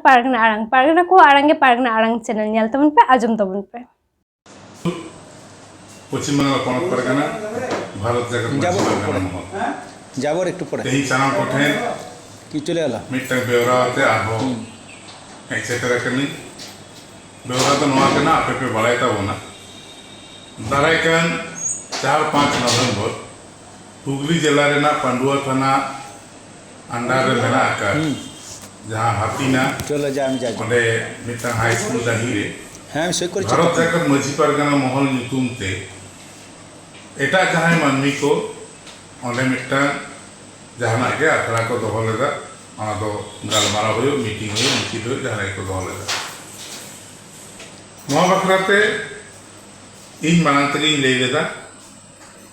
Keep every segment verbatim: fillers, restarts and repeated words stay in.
ᱯᱟᱨᱜᱟᱱᱟ ᱟᱲᱟᱝ, ᱯᱟᱨᱜᱟᱱᱟ ᱠᱚᱣᱟᱜ ᱟᱲᱟᱝ ᱜᱮ ᱯᱟᱨᱜᱟᱱᱟ ᱟᱲᱟᱝ ᱪᱮᱱᱮᱞ ᱧᱮᱞ ᱛᱟᱵᱚᱱ ᱯᱮ, ᱟᱸᱡᱚᱢ ᱛᱟᱵᱚᱱ ᱯᱮ᱾ ᱯᱚᱪᱷᱤᱢ ᱵᱟᱝᱞᱟ ᱯᱚᱱᱚᱛ ᱯᱟᱨᱜᱟᱱᱟ, ᱵᱷᱟᱨᱚᱛ ᱡᱟᱠᱟᱛ ᱢᱟᱹᱡᱷᱤ ᱯᱟᱨᱜᱟᱱᱟ ᱢᱚᱦᱚᱞ᱾ ᱡᱟᱵᱚᱨ ᱮᱠᱴᱩ ᱯᱚᱨᱮ᱾ ᱛᱮᱦᱮᱧ ᱥᱟᱱᱟᱢ ᱠᱚᱴᱷᱮᱱ ᱠᱤᱪᱷᱩ ᱞᱮ ᱟᱞᱟ᱾ ᱢᱤᱫᱴᱟᱝ ᱵᱮᱣᱨᱟ ᱟᱛᱮ ᱟᱨᱦᱚᱸ ᱦᱮᱡ ᱥᱮᱴᱮᱨ ᱟᱠᱟᱱᱟᱹᱧ᱾ ᱵᱮᱣᱨᱟ ᱫᱚ ᱱᱚᱣᱟ ᱠᱟᱱᱟ, ᱟᱯᱮ ᱯᱮ ᱵᱟᱲᱟᱭ ᱛᱟᱵᱚᱱᱟ, ᱫᱟᱨᱟᱭ ᱠᱟᱱ ᱪᱟᱨ ᱯᱟᱸᱪ ᱱᱚᱵᱷᱮᱢᱵᱚᱨ ᱦᱩᱜᱽᱞᱤ ᱡᱮᱞᱟ ᱨᱮᱱᱟᱜ ᱯᱟᱱᱰᱩᱣᱟ ᱛᱷᱟᱱᱟ under ᱨᱮ ᱢᱮᱱᱟᱜ ᱟᱠᱟᱫ ᱦᱩᱸ᱾ ᱡᱟᱦᱟᱸ ᱦᱟᱹᱛᱤᱱᱟ, ᱪᱚᱞᱚ ᱡᱟ, ᱟᱢ ᱡᱟ, ᱡᱟ᱾ ᱚᱸᱰᱮ ᱢᱤᱫᱴᱟᱝ ᱦᱟᱭ ᱥᱠᱩᱞ ᱰᱟᱹᱦᱤ ᱨᱮ ᱦᱮᱸ, ᱥᱳᱭ ᱠᱚᱨᱮ ᱵᱷᱟᱨᱚᱛ ᱪᱤᱠᱟ? ᱡᱟᱠᱟᱛ ᱢᱟᱹᱡᱷᱤ ᱯᱟᱨᱜᱟᱱᱟ ᱢᱚᱦᱚᱞ ᱧᱩᱛᱩᱢ ᱛᱮ ᱮᱴᱟᱜ ᱡᱟᱦᱟᱸᱭ ᱢᱟᱹᱱᱢᱤ ᱠᱚ ᱚᱸᱰᱮ ᱢᱤᱫᱴᱟᱝ ᱡᱟᱦᱟᱱᱟᱜ ᱜᱮ ᱟᱠᱷᱲᱟ ᱠᱚ ᱫᱚᱦᱚ ᱞᱮᱫᱟ᱾ ᱚᱱᱟ ᱫᱚ ᱜᱟᱞᱢᱟᱨᱟᱣ ᱦᱩᱭᱩᱜ, ᱢᱤᱴᱤᱝ ᱦᱩᱭᱩᱜ, ᱢᱤᱪᱷᱤᱞ ᱦᱩᱭᱩᱜ, ᱡᱟᱦᱟᱱᱟᱜ ᱜᱮᱠᱚ ᱫᱚᱦᱚ ᱞᱮᱫᱟ᱾ ᱱᱚᱣᱟ ᱵᱟᱠᱷᱨᱟ ᱛᱮ ᱤᱧ ᱢᱟᱲᱟᱝ ᱛᱮᱜᱮᱧ ᱞᱟᱹᱭ ᱞᱮᱫᱟ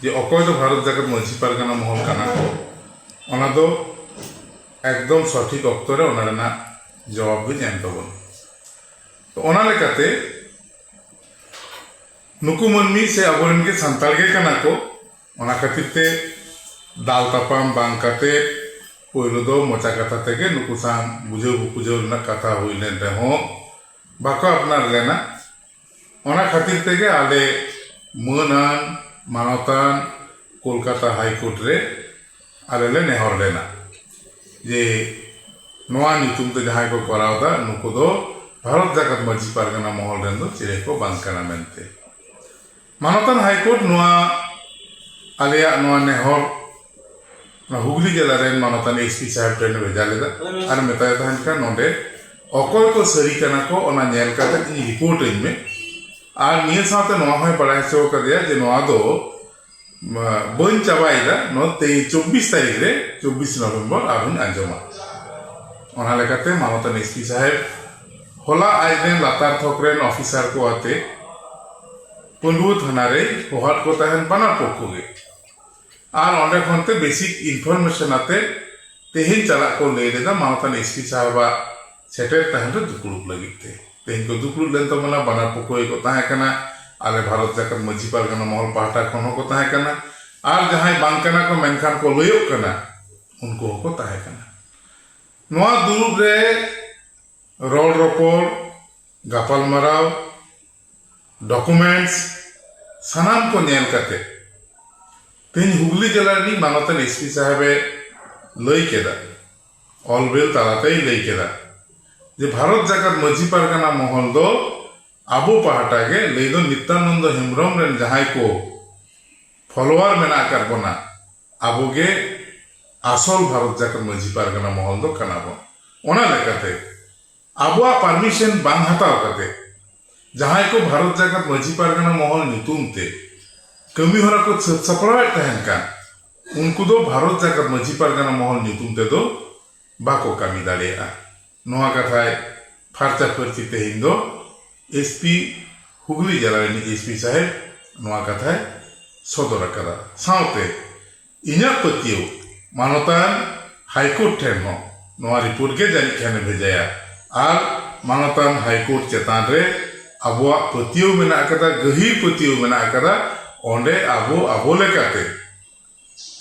ᱡᱮ ᱚᱠᱚᱭ ᱫᱚ ᱵᱷᱟᱨᱚᱛ ᱡᱟᱠᱟᱛ ᱢᱟᱹᱡᱷᱤ ᱯᱟᱨᱜᱟᱱᱟ ᱢᱚᱦᱚᱞ ᱠᱟᱱᱟ ᱠᱚ, ᱚᱱᱟ ᱫᱚ ᱮᱠᱫᱚᱢ ᱥᱚᱴᱷᱤᱠ ᱚᱠᱛᱚ ᱨᱮ ᱚᱱᱟ ᱨᱮᱱᱟᱜ ᱡᱚᱵᱟᱵ ᱜᱮᱧ ᱮᱢ ᱛᱟᱵᱚᱱᱟ᱾ ᱛᱚ, ᱚᱱᱟ ᱞᱮᱠᱟᱛᱮ ᱱᱩᱠᱩ ᱢᱟᱹᱱᱢᱤ ᱥᱮ ᱟᱵᱚᱨᱮᱱ ᱜᱮ ᱥᱟᱱᱛᱟᱲ ᱜᱮ ᱠᱟᱱᱟ ᱠᱚ᱾ ᱚᱱᱟ ᱠᱷᱟᱹᱛᱤᱨ ᱛᱮ ᱫᱟᱞ ᱛᱟᱯᱟᱢ ᱵᱟᱝ ᱠᱟᱛᱮ ᱯᱳᱭᱞᱳ ᱫᱚ ᱢᱚᱪᱟ ᱠᱟᱛᱷᱟ ᱛᱮᱜᱮ ᱱᱩᱠᱩ ᱥᱟᱶ ᱵᱩᱡᱷᱟᱹᱣ ᱵᱩᱯᱩᱡᱷᱟᱹᱣ ᱨᱮᱱᱟᱜ ᱠᱟᱛᱷᱟ ᱦᱩᱭ ᱞᱮᱱ ᱨᱮᱦᱚᱸ ᱵᱟᱠᱚ ᱟᱯᱱᱟᱨ ᱞᱮᱱᱟ᱾ ᱚᱱᱟ ᱠᱷᱟᱹᱛᱤᱨ ᱛᱮᱜᱮ ᱟᱞᱮ ᱢᱟᱹᱱᱟᱱ ᱢᱟᱱᱚᱛᱟᱱ ᱠᱳᱞᱠᱟᱛᱟ ᱦᱟᱭ ᱠᱳᱨᱴ ᱨᱮ ᱟᱞᱮ ᱞᱮ ᱱᱮᱦᱚᱨ ᱞᱮᱱᱟ ᱡᱮ ᱱᱚᱣᱟ ᱧᱩᱛᱩᱢ ᱛᱮ ᱡᱟᱦᱟᱸᱭ ᱠᱚ ᱠᱚᱨᱟᱣ ᱮᱫᱟ, ᱱᱩᱠᱩ ᱫᱚ ᱵᱷᱟᱨᱚᱛ ᱡᱟᱠᱟᱛ ᱢᱟᱹᱡᱷᱤ ᱯᱟᱨᱜᱟᱱᱟ ᱢᱚᱦᱚᱞ ᱨᱮᱱ ᱫᱚ ᱪᱤᱞᱤ ᱠᱚ ᱵᱟᱝ ᱠᱟᱱᱟ ᱢᱮᱱᱛᱮ᱾ ᱢᱟᱱᱚᱛᱟᱱ ᱦᱟᱭ ᱠᱳᱨᱴ ᱱᱚᱣᱟ ᱟᱞᱮᱭᱟᱜ ᱱᱚᱣᱟ ᱱᱮᱦᱚᱨ ᱚᱱᱟ ᱦᱩᱜᱽᱞᱤ ᱡᱮᱞᱟ ᱨᱮᱱ ᱢᱟᱱᱚᱛᱟᱱ ᱮᱥ ᱯᱤ ᱥᱟᱦᱮᱵᱽ ᱴᱷᱮᱱ ᱵᱷᱮᱡᱟ ᱞᱮᱫᱟ ᱟᱨ ᱢᱮᱛᱟᱭ ᱛᱟᱦᱮᱱ ᱠᱟᱱ, ᱱᱚᱰᱮ ᱚᱠᱚᱭ ᱠᱚ ᱥᱟᱹᱨᱤ ᱠᱟᱱᱟ ᱠᱚ, ᱚᱱᱟ ᱧᱮᱞ ᱠᱟᱛᱮ ᱤᱧ ᱨᱤᱯᱳᱨᱴ ᱟᱹᱧ ᱢᱮ᱾ ᱟᱨ ᱱᱤᱭᱟᱹ ᱥᱟᱶᱛᱮ ᱱᱚᱣᱟ ᱦᱚᱸᱭ ᱵᱟᱲᱟᱭ ᱦᱚᱪᱚ ᱠᱟᱫᱮᱭᱟ ᱡᱮ ᱱᱚᱣᱟ ᱫᱚ, ᱢᱟ, ᱵᱟᱹᱧ ᱪᱟᱵᱟᱭᱮᱫᱟ, ᱱᱚᱣᱟ ᱛᱮᱭ ᱪᱚᱵᱵᱤᱥ ᱛᱟᱹᱨᱤᱠᱷ ᱨᱮ, ᱪᱚᱵᱵᱤᱥ ᱱᱚᱵᱷᱮᱢᱵᱚᱨ ᱟᱨᱦᱚᱸᱧ ᱟᱸᱡᱚᱢᱟ᱾ ᱚᱱᱟ ᱞᱮᱠᱟᱛᱮ ᱢᱟᱱᱚᱛᱟᱱ ᱮᱥ ᱯᱤ ᱥᱟᱦᱮᱵᱽ ᱦᱚᱞᱟ ᱟᱡ ᱨᱮᱱ ᱞᱟᱛᱟᱨ ᱛᱷᱚᱠ ᱨᱮᱱ ᱚᱯᱷᱤᱥᱟᱨ ᱠᱚ ᱟᱛᱮ ᱯᱟᱹᱰᱩᱣᱟᱹ ᱛᱷᱟᱱᱟ ᱨᱮᱭ ᱦᱚᱦᱚᱣᱟᱫ ᱠᱚ ᱛᱟᱦᱮᱱ, ᱵᱟᱱᱟᱨ ᱯᱚᱠᱠᱷᱚ ᱜᱮ᱾ ᱟᱨ ᱚᱸᱰᱮ ᱠᱷᱚᱱ ᱛᱮ ᱵᱮᱥᱤᱠ ᱤᱱᱯᱷᱚᱨᱢᱮᱥᱚᱱ ᱟᱛᱮ ᱛᱮᱦᱮᱧ ᱪᱟᱞᱟᱜ ᱠᱚ ᱞᱟᱹᱭ ᱞᱮᱫᱟ ᱢᱟᱱᱚᱛᱟᱱ ᱮᱥ ᱯᱤ ᱥᱟᱦᱮᱵᱟᱜ ᱥᱮᱴᱮᱨ ᱛᱟᱦᱮᱱ ᱨᱮ ᱫᱩᱯᱲᱩᱵ ᱞᱟᱹᱜᱤᱫ ᱛᱮ᱾ ᱛᱮᱦᱮᱧ ᱠᱚ ᱫᱩᱯᱲᱩᱵ ᱞᱮᱱ ᱛᱟᱵᱚᱱᱟ, ᱵᱟᱱᱟᱨ ᱯᱚᱠᱠᱷᱚ ᱜᱮᱠᱚ ᱛᱟᱦᱮᱸ ᱠᱟᱱᱟ, ᱟᱞᱮ ᱵᱷᱟᱨᱚᱛ ᱡᱟᱠᱟᱛ ᱢᱟᱹᱡᱷᱤ ᱯᱟᱨᱜᱟᱱᱟ ᱢᱚᱦᱚᱞ ᱯᱟᱦᱴᱟ ᱠᱷᱚᱱ ᱦᱚᱸᱠᱚ ᱛᱟᱦᱮᱸ ᱠᱟᱱᱟ, ᱟᱨ ᱡᱟᱦᱟᱸᱭ ᱵᱟᱝ ᱠᱟᱱᱟ ᱠᱚ ᱢᱮᱱᱠᱷᱟᱱ ᱠᱚ ᱞᱟᱹᱭᱚᱜ ᱠᱟᱱᱟ, ᱩᱱᱠᱩ ᱦᱚᱸᱠᱚ ᱛᱟᱦᱮᱸ ᱠᱟᱱᱟ᱾ ᱱᱚᱣᱟ ᱫᱩᱲᱩᱵ ᱨᱮ ᱨᱚᱲ ᱨᱚᱯᱚᱲ, ᱜᱟᱯᱟᱞᱢᱟᱨᱟᱣ, ᱰᱚᱠᱩᱢᱮᱱᱴᱥ ᱥᱟᱱᱟᱢ ᱠᱚ ᱧᱮᱞ ᱠᱟᱛᱮ ᱛᱮᱦᱮᱧ ᱦᱩᱜᱽᱞᱤ ᱡᱮᱞᱟ ᱨᱤᱱᱤᱡ ᱢᱟᱱᱚᱛᱟᱱ ᱮᱥᱯᱤ ᱥᱟᱦᱮᱵᱮ ᱞᱟᱹᱭ ᱠᱮᱫᱟ, ᱚᱞ ᱵᱮᱞ ᱛᱟᱞᱟᱛᱮᱭ ᱞᱟᱹᱭ ᱠᱮᱫᱟ ᱡᱮ ᱵᱷᱟᱨᱚᱛ ᱡᱟᱠᱟᱛ ᱢᱟᱹᱡᱷᱤ ᱯᱟᱨᱜᱟᱱᱟ ᱢᱚᱦᱚᱞ ᱫᱚ ᱟᱵᱚ ᱯᱟᱦᱴᱟ ᱜᱮ, ᱞᱟᱹᱭ ᱫᱚ ᱱᱤᱛᱭᱟᱱᱚᱱᱫᱚ ᱦᱮᱢᱵᱨᱚᱢ ᱨᱮᱱ ᱡᱟᱦᱟᱸᱭ ᱠᱚ ᱯᱷᱚᱞᱳᱣᱟᱨ ᱢᱮᱱᱟᱜ ᱟᱠᱟᱫ ᱵᱚᱱᱟ, ᱟᱵᱚ ᱜᱮ ᱟᱥᱚᱞ ᱵᱷᱟᱨᱚᱛ ᱡᱟᱠᱟᱛ ᱢᱟᱹᱡᱷᱤ ᱯᱟᱨᱜᱟᱱᱟ ᱢᱚᱦᱚᱞ ᱫᱚ ᱠᱟᱱᱟ ᱵᱚᱱ᱾ ᱚᱱᱟ ᱞᱮᱠᱟᱛᱮ ᱟᱵᱚᱣᱟᱜ ᱯᱟᱨᱢᱤᱥᱚᱱ ᱵᱟᱝ ᱦᱟᱛᱟᱣ ᱠᱟᱛᱮ ᱡᱟᱦᱟᱸᱭ ᱠᱚ ᱵᱷᱟᱨᱚᱛ ᱡᱟᱠᱟᱛ ᱢᱟᱹᱡᱷᱤ ᱯᱟᱨᱜᱟᱱᱟ ᱢᱚᱦᱚᱞ ᱧᱩᱛᱩᱢ ᱛᱮ ᱠᱟᱹᱢᱤ ᱦᱚᱨᱟ ᱠᱚ ᱥᱟᱹᱛ ᱥᱟᱯᱲᱟᱣᱮᱫ ᱛᱟᱦᱮᱱ ᱠᱟᱱ, ᱩᱱᱠᱩ ᱫᱚ ᱵᱷᱟᱨᱚᱛ ᱡᱟᱠᱟᱛ ᱢᱟᱹᱡᱷᱤ ᱯᱟᱨᱜᱟᱱᱟ ᱢᱚᱦᱚᱞ ᱧᱩᱛᱩᱢ ᱛᱮᱫᱚ ᱵᱟᱠᱚ ᱠᱟᱹᱢᱤ ᱫᱟᱲᱮᱭᱟᱜᱼᱟ᱾ ᱱᱚᱣᱟ ᱠᱟᱛᱷᱟᱭ ᱯᱷᱟᱨᱪᱟ ᱯᱷᱟᱹᱨᱪᱤ ᱛᱮᱦᱮᱧ ᱫᱚ ᱮᱥᱯᱤ, ᱦᱩᱜᱽᱞᱤ ᱡᱮᱞᱟ ᱨᱤᱱᱤᱡ ᱮᱥᱯᱤ ᱥᱟᱦᱮᱵᱽ ᱱᱚᱣᱟ ᱠᱟᱛᱷᱟᱭ ᱥᱚᱫᱚᱨ ᱟᱠᱟᱫᱟ᱾ ᱥᱟᱶᱛᱮ ᱤᱧᱟᱹᱜ ᱯᱟᱹᱛᱭᱟᱹᱣ ᱢᱟᱱᱚᱛᱟᱱ ᱦᱟᱭᱠᱳᱨᱴ ᱴᱷᱮᱱ ᱦᱚᱸ ᱱᱚᱣᱟ ᱨᱤᱯᱳᱨᱴ ᱜᱮ ᱡᱟᱹᱱᱤᱡ ᱠᱷᱟᱱᱮ ᱵᱷᱮᱡᱟᱭᱟ᱾ ᱟᱨ ᱢᱟᱱᱚᱛᱟᱱ ᱦᱟᱭᱠᱳᱨᱴ ᱪᱮᱛᱟᱱ ᱨᱮ ᱟᱵᱚᱣᱟᱜ ᱯᱟᱹᱛᱭᱟᱹᱣ ᱢᱮᱱᱟᱜ ᱟᱠᱟᱫᱟ, ᱜᱟᱹᱦᱤᱨ ᱯᱟᱹᱛᱭᱟᱹᱣ ᱢᱮᱱᱟᱜ ᱟᱠᱟᱫᱟ᱾ ᱚᱸᱰᱮ ᱟᱵᱚ ᱟᱵᱚ ᱞᱮᱠᱟᱛᱮ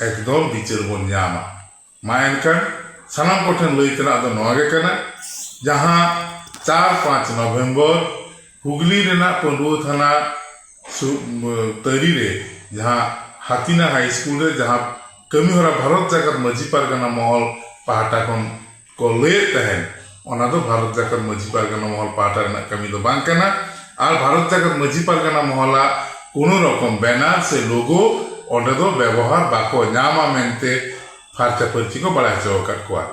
ᱮᱠᱫᱚᱢ ᱵᱤᱪᱟᱹᱨ ᱵᱚᱱ ᱧᱟᱢᱟ᱾ ᱢᱟ ᱮᱱᱠᱷᱟᱱ ᱥᱟᱱᱟᱢ ᱠᱚᱴᱷᱮᱱ ᱞᱟᱹᱭ ᱛᱮᱱᱟᱜ ᱫᱚ ᱱᱚᱣᱟ ᱜᱮ ᱠᱟᱱᱟ, ᱡᱟᱦᱟᱸ ᱪᱟᱨ ᱯᱟᱸᱪ ᱱᱚᱵᱷᱮᱢᱵᱚᱨ ᱦᱩᱜᱽᱞᱤ ᱨᱮᱱᱟᱜ ᱯᱟᱹᱰᱩᱣᱟᱹ ᱛᱷᱟᱱᱟ ᱥᱩ-, ᱛᱟᱹᱨᱤ ᱨᱮ ᱡᱟᱦᱟᱸ ᱦᱟᱛᱤᱱᱟ ᱦᱟᱭ ᱥᱠᱩᱞ ᱨᱮ ᱡᱟᱦᱟᱸ ᱠᱟᱹᱢᱤ ᱦᱚᱨᱟ ᱵᱷᱟᱨᱚᱛ ᱡᱟᱠᱟᱛ ᱢᱟᱹᱡᱷᱤ ᱯᱟᱨᱜᱟᱱᱟ ᱢᱚᱦᱚᱞ ᱯᱟᱦᱴᱟ ᱠᱷᱚᱱ ᱠᱚ ᱞᱟᱹᱭᱮᱫ ᱛᱟᱦᱮᱸᱫ, ᱚᱱᱟ ᱫᱚ ᱵᱷᱟᱨᱚᱛ ᱡᱟᱠᱟᱛ ᱢᱟᱹᱡᱷᱤ ᱯᱟᱨᱜᱟᱱᱟ ᱢᱚᱦᱚᱞ ᱯᱟᱦᱴᱟ ᱨᱮᱱᱟᱜ ᱠᱟᱹᱢᱤ ᱫᱚ ᱵᱟᱝ ᱠᱟᱱᱟ᱾ ᱟᱨ ᱵᱷᱟᱨᱚᱛ ᱡᱟᱠᱟᱛ ᱢᱟᱹᱡᱷᱤ ᱯᱟᱨᱜᱟᱱᱟ ᱢᱚᱦᱚᱞᱟᱜ ᱠᱳᱱᱳ ᱨᱚᱠᱚᱢ ᱵᱮᱱᱟᱨ ᱥᱮ ᱞᱳᱜᱳ ᱚᱸᱰᱮ ᱫᱚ ᱵᱮᱵᱚᱦᱟᱨ ᱵᱟᱠᱚ ᱧᱟᱢᱟ ᱢᱮᱱᱛᱮ ᱯᱷᱟᱨᱪᱟ ᱯᱷᱟᱹᱨᱪᱤ ᱠᱚ ᱵᱟᱲᱟᱭ ᱦᱚᱪᱚ ᱟᱠᱟᱫ ᱠᱚᱣᱟ᱾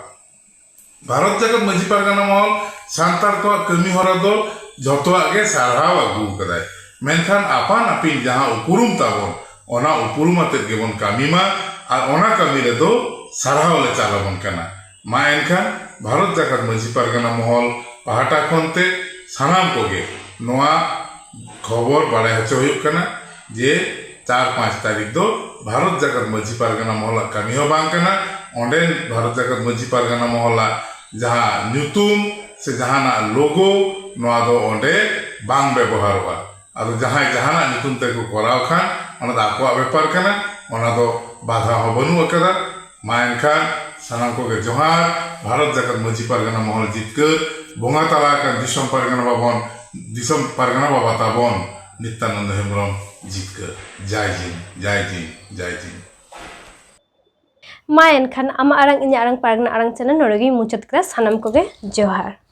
ᱵᱷᱟᱨᱚᱛ ᱡᱟᱠᱟᱛ ᱢᱟᱹᱡᱷᱤ ᱯᱟᱨᱜᱟᱱᱟ ᱢᱚᱦᱚᱞ ᱥᱟᱱᱛᱟᱲ ᱠᱚᱣᱟᱜ ᱠᱟᱹᱢᱤ ᱦᱚᱨᱟ ᱫᱚ ᱡᱷᱚᱛᱚᱣᱟᱜ ᱜᱮ ᱥᱟᱨᱦᱟᱣ ᱟᱹᱜᱩ ᱟᱠᱟᱫᱟᱭ, ᱢᱮᱱᱠᱷᱟᱱ ᱟᱯᱟᱱ ᱟᱹᱯᱤᱱ ᱡᱟᱦᱟᱸ ᱩᱯᱨᱩᱢ ᱛᱟᱵᱚᱱ, ᱚᱱᱟ ᱩᱯᱨᱩᱢ ᱟᱛᱮᱫ ᱜᱮᱵᱚᱱ ᱠᱟᱹᱢᱤ ᱢᱟ᱾ ᱟᱨ ᱚᱱᱟ ᱠᱟᱹᱢᱤ ᱨᱮᱫᱚ ᱥᱟᱨᱦᱟᱣ ᱞᱮ ᱪᱟᱞ ᱟᱵᱚᱱ ᱠᱟᱱᱟ᱾ ᱢᱟ ᱮᱱᱠᱷᱟᱱ ᱵᱷᱟᱨᱚᱛ ᱡᱟᱠᱟᱛ ᱢᱟᱹᱡᱷᱤ ᱯᱟᱨᱜᱟᱱᱟ ᱢᱚᱦᱚᱞ ᱯᱟᱦᱴᱟ ᱠᱷᱚᱱ ᱛᱮ ᱥᱟᱱᱟᱢ ᱠᱚᱜᱮ ᱱᱚᱣᱟ ᱠᱷᱚᱵᱚᱨ ᱵᱟᱲᱟᱭ ᱦᱚᱪᱚ ᱦᱩᱭᱩᱜ ᱠᱟᱱᱟ ᱡᱮ ᱪᱟᱨ ᱯᱟᱸᱪ ᱛᱟᱹᱨᱤᱠᱷ ᱫᱚ ᱵᱷᱟᱨᱚᱛ ᱡᱟᱠᱟᱛ ᱢᱟᱹᱡᱷᱤ ᱯᱟᱨᱜᱟᱱᱟ ᱢᱚᱦᱚᱞᱟᱜ ᱠᱟᱹᱢᱤ ᱦᱚᱸ ᱵᱟᱝ ᱠᱟᱱᱟ᱾ ᱚᱸᱰᱮ ᱵᱷᱟᱨᱚᱛ ᱡᱟᱠᱟᱛ ᱢᱟᱹᱡᱷᱤ ᱯᱟᱨᱜᱟᱱᱟ ᱢᱚᱦᱚᱞᱟᱜ ᱡᱟᱦᱟᱸ ᱧᱩᱛᱩᱢ ᱥᱮ ᱡᱟᱦᱟᱱᱟᱜ ᱞᱳᱜᱳ, ᱱᱚᱣᱟ ᱫᱚ ᱚᱸᱰᱮ ᱵᱟᱝ ᱵᱮᱵᱚᱦᱟᱨᱚᱜᱼᱟ᱾ ᱟᱫᱚ ᱡᱟᱦᱟᱸᱭ ᱡᱟᱦᱟᱱᱟᱜ ᱧᱩᱛᱩᱢ ᱛᱮᱠᱚ ᱠᱚᱨᱟᱣ ᱠᱷᱟᱱ, ᱚᱱᱟ ᱫᱚ ᱟᱠᱚᱣᱟᱜ ᱵᱮᱯᱟᱨ ᱠᱟᱱᱟ, ᱚᱱᱟ ᱫᱚ ᱵᱟᱫᱷᱟ ᱦᱚᱸ ᱵᱟᱹᱱᱩᱜ ᱟᱠᱟᱫᱟ᱾ ᱢᱟ ᱮᱱᱠᱷᱟᱱ ᱥᱟᱱᱟᱢ ᱠᱚᱜᱮ ᱡᱚᱦᱟᱨ, ᱵᱷᱟᱨᱚᱛ ᱡᱟᱠᱟᱛ ᱢᱟᱹᱡᱷᱤ ᱯᱟᱨᱜᱟᱱᱟ ᱢᱚᱦᱚᱞ ᱡᱤᱛᱠᱟᱹᱨ, ᱵᱚᱸᱜᱟ ᱛᱟᱞᱟ ᱟᱠᱟᱱ ᱫᱤᱥᱚᱢ ᱯᱟᱨᱜᱟᱱᱟ ᱵᱟᱵᱚᱱ, ᱫᱤᱥᱚᱢ ᱯᱟᱨᱜᱟᱱᱟ ᱵᱟᱵᱟ ᱛᱟᱵᱚᱱ ᱱᱤᱛᱭᱟᱱᱚᱱᱫᱚ ᱦᱮᱢᱵᱨᱚᱢ ᱡᱤᱛᱠᱟᱹᱨ᱾ ᱡᱟᱭ ᱡᱤᱱ, ᱡᱟᱭ ᱡᱤᱱ, ᱡᱟᱭ ᱡᱤᱱ᱾ ᱢᱟ ᱮᱱᱠᱷᱟᱱ ᱟᱢᱟᱜ ᱟᱲᱟᱝ ᱤᱧᱟᱹᱜ ᱟᱲᱟᱝ ᱯᱟᱨᱜᱟᱱᱟ ᱟᱲᱟᱝ ᱪᱮᱱᱮᱞ ᱱᱚᱰᱮ ᱜᱮᱧ ᱢᱩᱪᱟᱹᱫ ᱠᱮᱫᱟ᱾ ᱥᱟᱱᱟᱢ ᱠᱚᱜᱮ ᱡᱚᱦᱟᱨ᱾